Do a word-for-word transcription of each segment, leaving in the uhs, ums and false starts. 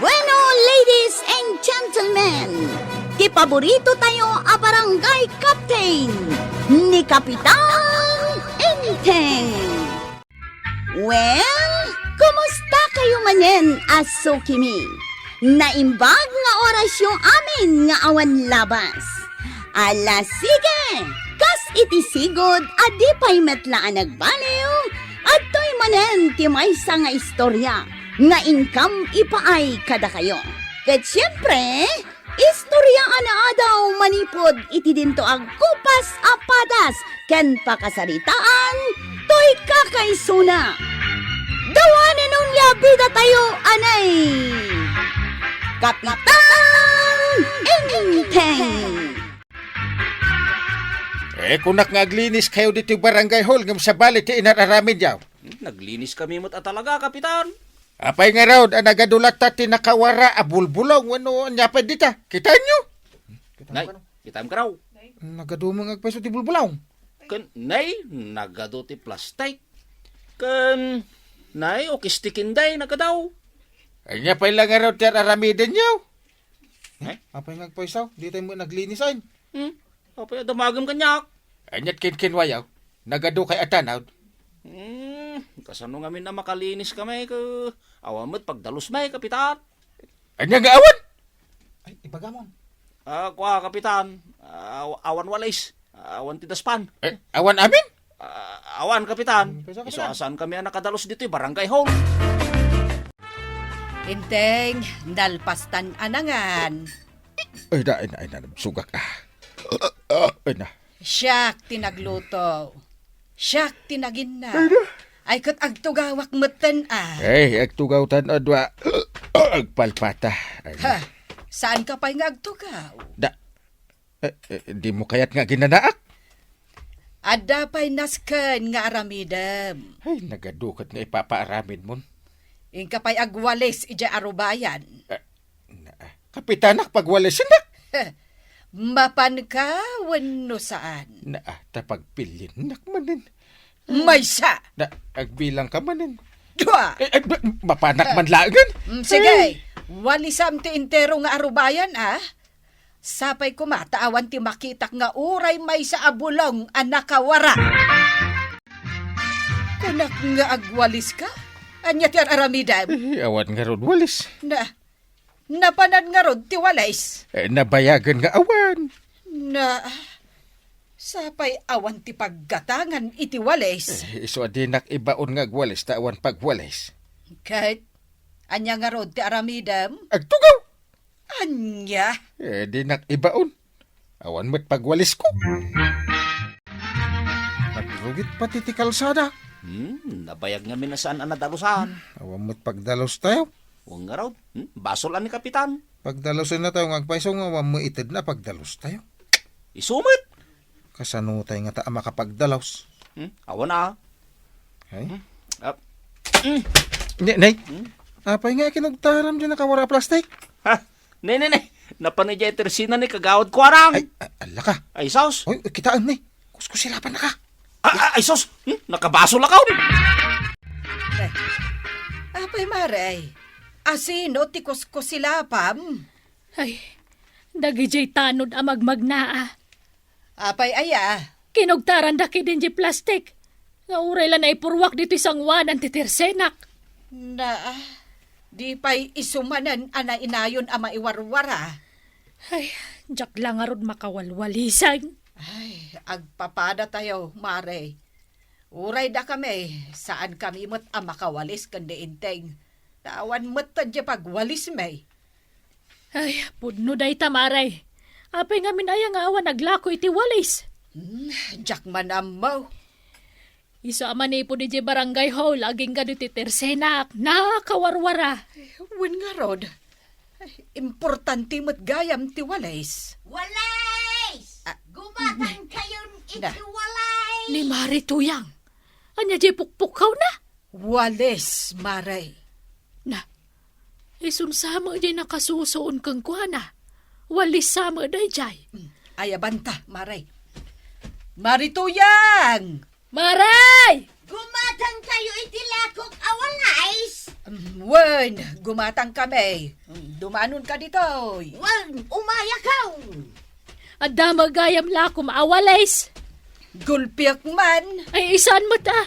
Bueno, ladies and gentlemen, ti paborito tayo a barangay captain, ni Kapitan Enteng. Well, kumusta kayo manen a sukimi? Naimbag nga orasyo amin nga awan labas. Ala, sige! Kas iti sigud a di pay met la a nagbaliw, adtoy manen ti maysa nga istorya nga inkam ipaay kadakayo. Ket siempre, istorya a naadaw manipud iti dinto a gupas a padas ken pakasaritaan toy kakaisuna. Dawanen unay a bida tayo, anay! Kapitan Enteng! Eh, kunak nga aglinis kayo ditoy barangay hall ngem sabali ti inar-aramidyo. Hmm, naglinis kami met a talaga, Kapitan. Apay ngarud a nagadu latta ti nakawara a bulbulong wenno ania pay dita? Kitaenyo? Nay, kitaem kano? Nagadu met nga agpayso ti bulbulong. Ken, nay, nagadu ti plastik. Ken, nay, ukis ti kinday, nagadu. Ania pay la ngarud ti ar-aramidenyo? Eh? Apay nga agpayso? Di tayo mo naglinisan. Hmm? Apay a damagem kaniak? Aniat kinkinwayaw? Nagadu kay a tanawd? Hmm, kasano ngamin a makalinis kami, ke-, awan met pagdalus may, Kapitan. Ania nga awan? Ay, ibagamon. Ah, kua, Kapitan. Ah, aw-, awan walis. Ah, awan ti daspan. Eh, awan amin? Ah, awan, Kapitan. Hmm, kaysa, Isu Kapitan. Asan kami a nakadalus ditoy barangay hall. Enteng, nalpastan a nangan. Ay, na, ay, na, ay, na, sugak, ah. Ay, na. Siak ti nagluto. Siak ti naginna. Ay, na. Ay, ket agtugawak metten, ah. Ay, agtugawtan, adwa. Agpalpata. Ay, na. Ha, saan ka pay nga agtugaw? Da, eh, eh, di mo kayat nga ginanaak? Adda pay nasken nga aramidem. Ay, nagadukat nga ipapaaramid mon. Inka pay agwalis idiay arubayan. Eh, na, kapitanak, pagwalisennak. Mapan ka wenno saan? Na, ta pagpiliennak manen. Maysa! Na, agbilang ka manen. Dua! Eh, eh, ba-, mapanak man laengen. Mm, sige. Ay. Walisam ti entero nga arubayan, ah. Sapay koma ta awan ti makitak nga uray maysa a bulong a nakawara. Kunak nga agwalis ka? Ania ti ar-aramidem? Eh, awan ngarud walis. Na, napanan ngarud ti walis? Eh, nabayagen nga awan. Na, sapay awan ti paggatangan iti walis? Eh, isu a dinak ibaon nga agwalis ta awan pagwalis. Ket, ania ngarud ti aramidem? Agtugaw! Ania? Eh, dinak ibaon. Awan met pagwalisko. Nagrugit pati ti kalsada. Hmm, nabayag ngamin a saan a nadalusan. Awan met pagdalus tayo. Wen ngarud. Hmm, basol a ni Kapitan. Pagdalusen na tayo nga agpayso nga awan met itedna pagdalus tayo. Isu met. Kasano tayo nga ta a makapagdalus? Hmm? Awan a. Ay? Hmm? Ah. Hmm. Ne, nay? Hmm? Apay nga kinugtaram di nakawara a plastik? Ha? Ne, ne, ne. Napan idiay tersina ni kagawad ko arang. Ay, a-, ala ka. Ay, sus. Oy, kitaan ni. Kuskusilapan na ka. Ah, ah, ay, sus. Hmm? Nakabasol ako. Eh, apay, Mare? Asino ti kuskusilapam? Ay, dagidiay tanod a magmagnaa. Apay aya? Kinugtaranda ketdi diay plastik nga uray la naipurruak ditoy sangoanan ti tersenak. Na, di pay isu manen a nainayon a maiwarwara. Ay, diak la ngarud makawalwalisan. Ay, agpapada tayo, Mare. Uray dakami, saan kami met a makawalis ken ni Enteng. Ta awan met ta diay pagwalismi. Ay, pudno dayta, Mare. Apay ngamin aya nga awan aglako iti walis? Hmm, diak man ammo. Isu a manipud idiay barangay hall, agingga ditoy tersenak, nakawarwara. Wen ngarud, importante met gayam ti walis. Walis! Ah, gumatang kayon iti na. Walis! Ni Mare Tuyang. Ania diay pukpukkawna? Walis, Mare. Na, isun sa met diay nakasusuon kenkuana. Walis sa met daydiay. Mm, ayabanta, Mare. Mare Tuyang! Mare! Gumatang kayo iti lakok a walis. Mm, wen. Gumatang kami. Dumanon ka ditoy. Wen, umayakaw! Adda met gayam lakom a walis. Gulpiak man. Ay, isan met a.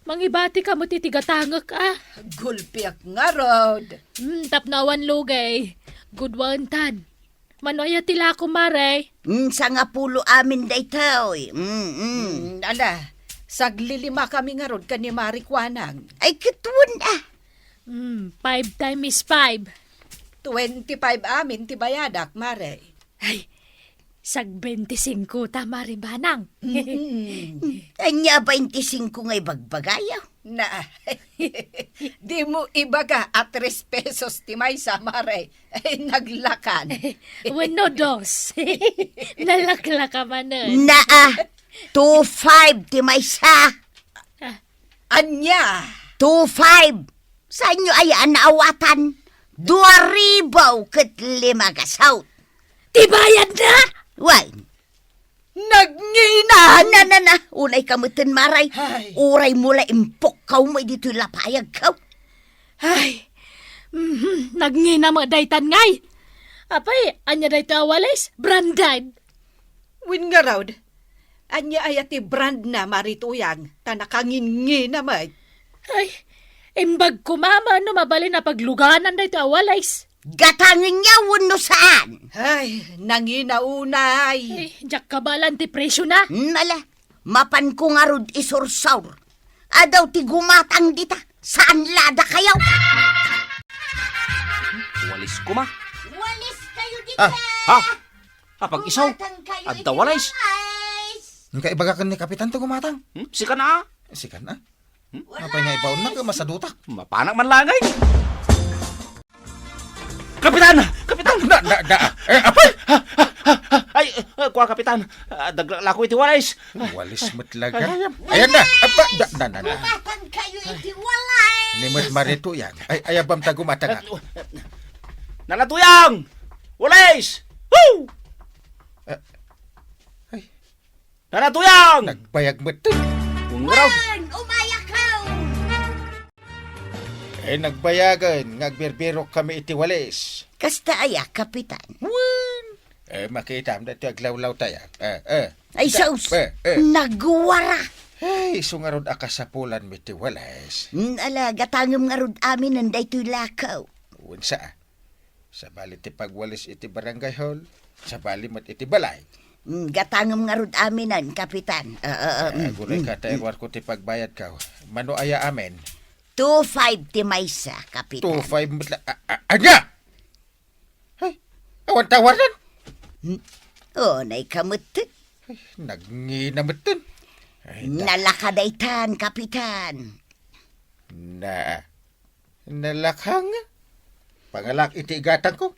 Mangibati ka met iti gatangek a. Gulpiak ngarud. Hmm, tapno awan lugay. Gudwaentan. Mano aya ti lako, Mare? Mm, sangapulo amin daytoy. Mm, mm. Mm, ala, saglilima kami ngarud ken ni Mare Kuanang. Ay, ket wen, ah. Mm, five times five. Twenty-five amin ti bayadak, Mare. Ay, sag-bente-singko ta, Mare Banang. Mm. Ania, bente-singko nga ibagbagayo? Na, dimo ibaga a tres pesos ti maysa, Mare. Ay, naglakan. Wenno dos. Nalaklaka manen. Naa, two five ti maysa. Ah. Ania? Two five. Saanyo aya a naawatan? Dua ribu ket lima gasut. Ti bayadna? Wen. Nagngina! Na, na, na. Unay ka metten, Mare. Ay. Uray mo la impukkaw mo ditoy lapayagko. Ay. Mhm, nagngina met daytan ngay. Apay, ania daytoy a walis? Branded? Wen ngarud, ania aya ti brand na, Mare Tuyang, ta nakanginngina met? Ay, imbag koma no mabalin a pagluganan daytoy a walis. Gatangenyo wenno saan? Ay, nangina unay. Ay, diak kabaelan ti presyo na. Hmm, ala, mapanko ngarud isursur. Adu ti gumatang dita, saan la dakayo? Walis koma. Walis kayo dita. Ah. Ha? Apag iso? Gumatang kayo iti walis. Adda walis. Nung kaibaga ken ni Kapitan to gumatang? Hmm? Sika na? Sika na? Hmm? Apay nga ibaon na, masadutak. Mapanak man langay. Kapitan! Kapitan! Na, na, na, eh, apay! Ha, ha, ha, ha. Ay, eh, kua, Kapitan. Ah, dagla-, lako iti walis. Walis met laga. Ay, ay, ay. Ayan na. Apa, da, na, na, na. Gumatang kayo iti walis. Ni met Mare Tuyang. Ay, ayabam ta gumatang. Nana Tuyang! Walis! Woo! Eh, ay. Nana Tuyang! Nagbayag met. Wen, umayakaw! Eh, nagbayagen nga agbirbirok kami iti walis. Kasta aya, Kapitan? Wen. Eh, makitam daytoy aglawlaw tayo. Eh, eh. Ay, da-, sus! Eh, eh. Nagwara! Ay, isu ngarud a kasapulan mi ti walis. Mm, ala, gatangem ngarud aminen daytoy lako. Wen sa, sabali ti pagwalis iti barangay hall, sabali met iti balay. Mm, gatangem ngarud aminen, Kapitan. Ah, ah, ah, mm, agulay mm, ka, mm. Tayo ko ti pagbayad ka. Mano aya amin? Two five ti maysa, Kapitan. Two five met la-, a-, a-, ania? Ay, awan tawardan. Hmm. Oh, nay ka metten. Ay, nagngina metten. Ay, da- Nalaka daytan, Kapitan. Na, nalakang? Pangalak iti igatang ko.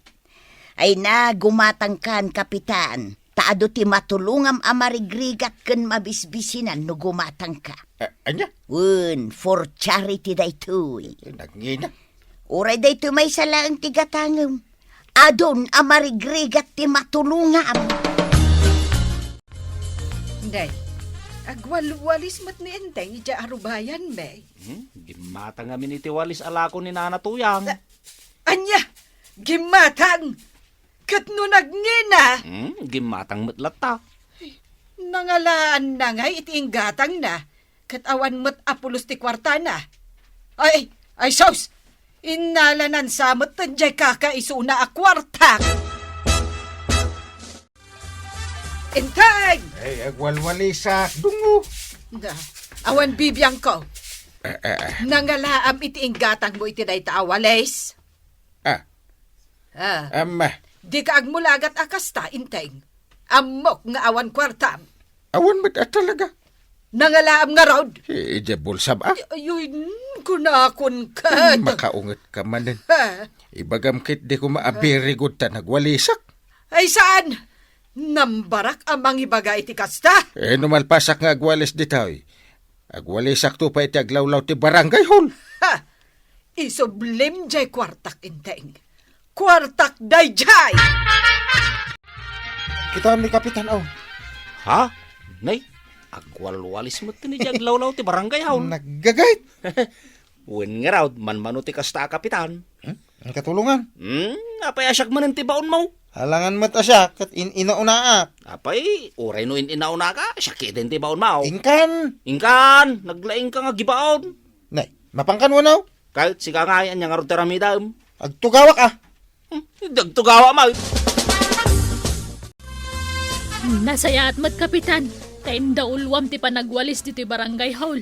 Ay na, gumatang kan, Kapitan. Ta adu ti matulongam a marigrigat ken mabisbisinan no gumatangka. A-, ania? Wen, for charity daytoy. Nagngina. Uray daytoy maysa laeng ti gatangem. Adun a marigrigat ti matulongam. Nay, agwalwalis met ni Enteng idiay arubayan, May. Hmm? Gimmatang amin iti walis a lako ni Nana Tuyang. A-, ania? Gimmatang? Ket no nagngina? Hmm, gimmatang met latta. Ay, nangalaanna ngay iti inggatangna, ket awan met a pulos ti kuartana. Ay, ay, sus! Innalanan sa met diay kakaisuna a kuarta. Enteng! Ay, agwalwalisak, dungo. Na, awan bibiangko. Eh, eh, eh. Nangalaam iti inggatangmo iti dayta a walis? Ah. Ah. Ama. Dika agmulagat a kasta, Enteng. Ammok nga awan kuartam. Awan met a talaga. Nangalaam ngarud. I-, idiay bulsam, ah? Ay, ay, ay, mm, kunakon ka. Makaunget ka manen. Ha? Ibagam ket di ko maabirig ta nagwalisak. Ay, saan? Nambarak a mangibaga iti kasta. Eh, no malpasak nga agwalis ditoy. Agwalisakto pay iti aglawlaw ti barangay hall. Ha! Isublim jay kuartak, Enteng. Kuartak dayjay! Kitam ni Kapitan, oh. Ha? Nay, agwalwalis met ti ni aglawlaw ti barangay hall. Naggagayt. Wen ngarud, manmano ti kasta a kapitan. Hmm? Ang katulongan? Hmm, apay a siak manen ti baonmo? Alangan met a siak, ket in-inaunaak. Apay, uray no in-inaunaka, siak ketdin ti baonmo. Inkan! Inkan, naglaingka nga agibaon. Nay, mapankan wenno? Ket sika ngay, ania ngarud ti aramidem? Agtugawak a. Hmm, agtugawa met. Nasayaat met, Kapitan, ta indauluam ti panagwalis ditoy barangay hall.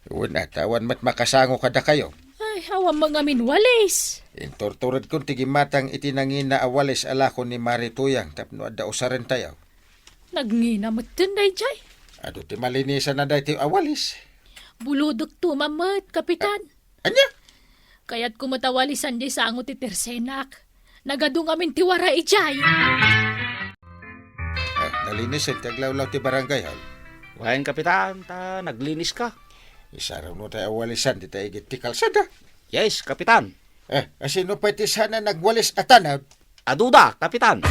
Wen, ta awan met makasango kadakayo. Ay, awan met ngamin walis. Inturturedkon ti gimmatang iti nangina a walis a lako ni Mari Tuyang tapno adda usarentayo. Nangina metten daydiay. Adu ti malinisanna daytoy a walis. Bulodekto met, Kapitan. Ania? Kayatko met a walisan diay sango ti tersenak. Nagadu ngamin ti wara idiay. Ah, nalinisen ti aglawlaw ti barangay hall. Wen, Kapitan, ta nagliniska. Isarano tayo a walisan dita igid ti kalsada? Yes, Kapitan. Eh, asino pay ti saan a nagwalis a tanod? Aduda, Kapitan.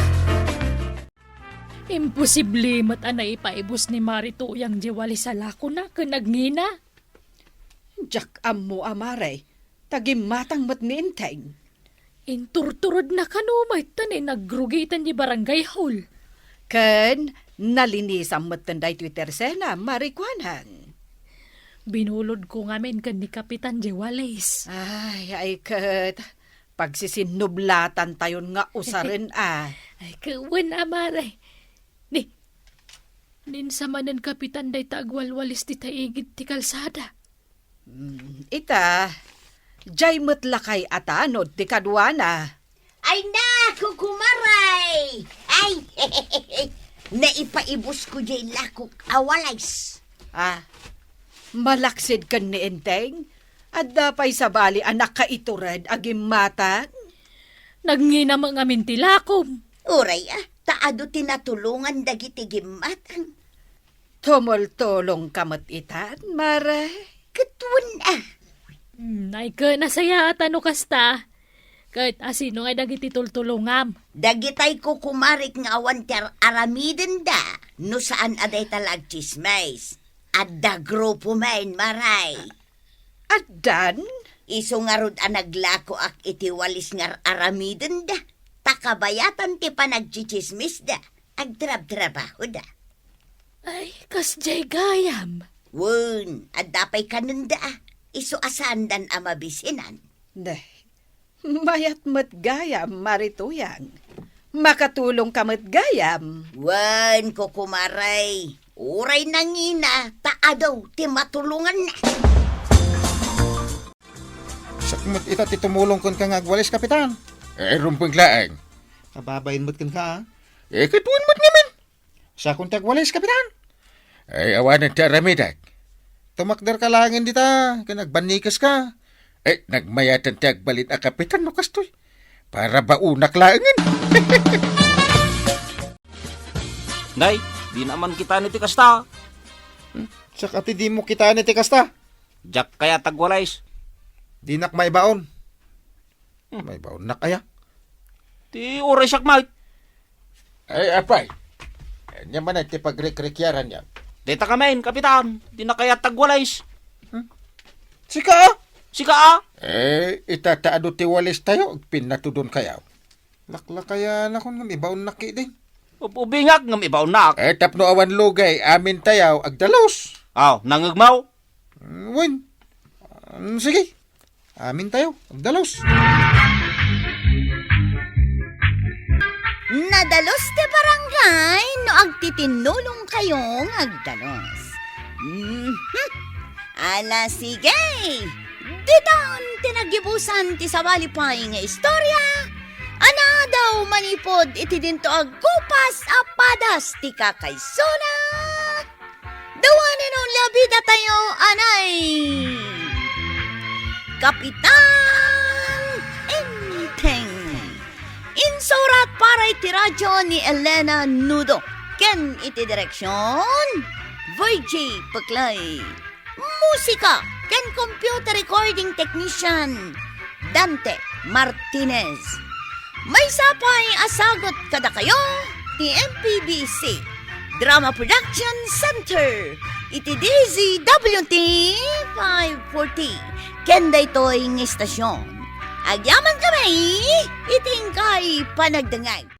Imposible met a naipaibus ni Mari Tuyang diay walis a lakona ken nangina. Diak ammo a Mari, ta gimmatang met ni Enteng. Inturturedna kano met ta inagrugitan diay barangay hall. Ken nalinisan metten daytoy tersena, Mari Kuanang. Binulodko ngamin ken ni Kapitan diay walis. Ay, ay ket, pagsisinnublatan tayon nga usaren a. Ay, ket wen a Mari. Ni, ninsa manen, Kapitan, dayta agwalwalis dita igid ti kalsada. Mm, ita, diay met lakay a tanod ti kaduana. Ay na, kukumaray! Ay, naipaibusko diay lakok a walis. Ah, malaksid ken ni Enteng? Adda pay sabali a nakaitured a gimmatang? Nangina met ngamin ti lakom. Uray a, ta adu ti natulongan dagiti gimmatang. Tumultulongka met itan, Mari? Ket wen a. Hmm, ay ket nasayaat a no kasta. Ket asino ngay dagiti tultulongam? Dagitay kukumarik nga awan ti ar-, aramidenda, no saan a dayta la agtsismis. Adda grupo men, Mari. Addan? Isu ngarud a naglakoak iti walis nga ar-aramidenda, ta kabayatan ti panagtsitsismisda, agtrabtrabahoda. Ay, kasdiay gayam. Wen, adda pay kanenda a, isu a saandan a mabisinan. Nay, mayat met gayam, Mari Tuyang. Makatulongka met gayam. Wen, kukumaray, uray nangina, ta adu ti matulonganna. Siak met ita ti tumulong kenka nga agwalis, Kapitan. Eh, rumbeng laeng. Kababain met kenka, a? Eh, ket wen met ngamin. Siakon ti agwalis, Kapitan. Ay, awanen ti aramidek. Tumakderka laengen dita, ken agbannikeska. Eh, nagmayaten ti agbalin a kapitan no kastoy. Para baonak laengen. Nay, dina man kitaen ti kasta. Hmm? Siak a ti dimo kitaen ti kasta? Diak kayat agwalis. Dinak maibaon. Hmm. Maibaonnak aya? Ti uray siak met. Ay, apay. Ania man ti pagrikrikiaranyo? Dayta ngamin, Kapitan. Dinak kayat agwalis. Hmm? Sika, a? Sika, a? Eh, ita ta adu ti walistayo, agpinnatudonkayo. Laklakayanakon ngem ibaonnak ketdin. Ub-, ubingak ngem ibaonnak. Eh, tapno awan lugay, amintayo agdalus. Aw, nangngegmo? Mm, wen. Mm, sige. Amintayo agdalus. Nadalus ti barangay no agtitinnulongkayo nga agdalus. Mhm. Ala, sige. Ditan ti naggibusan ti sabali pay nga istorya a naadaw manipud iti dinto a gupas a padas ti kakaisuna. Dawanen no labidatayo anay Kapitan Enteng. Insurat para iti radyo ni Elena Nudo ken iti direksyon Virgie Peclay. Musika ken computer recording technician, Dante Martinez. Maysa pay a sagut kadakayo ti M P B C Drama Production Center iti D Z W T five forty. ken daytoy nga istasyon. Agyaman kami iti inkay panagdengngeg.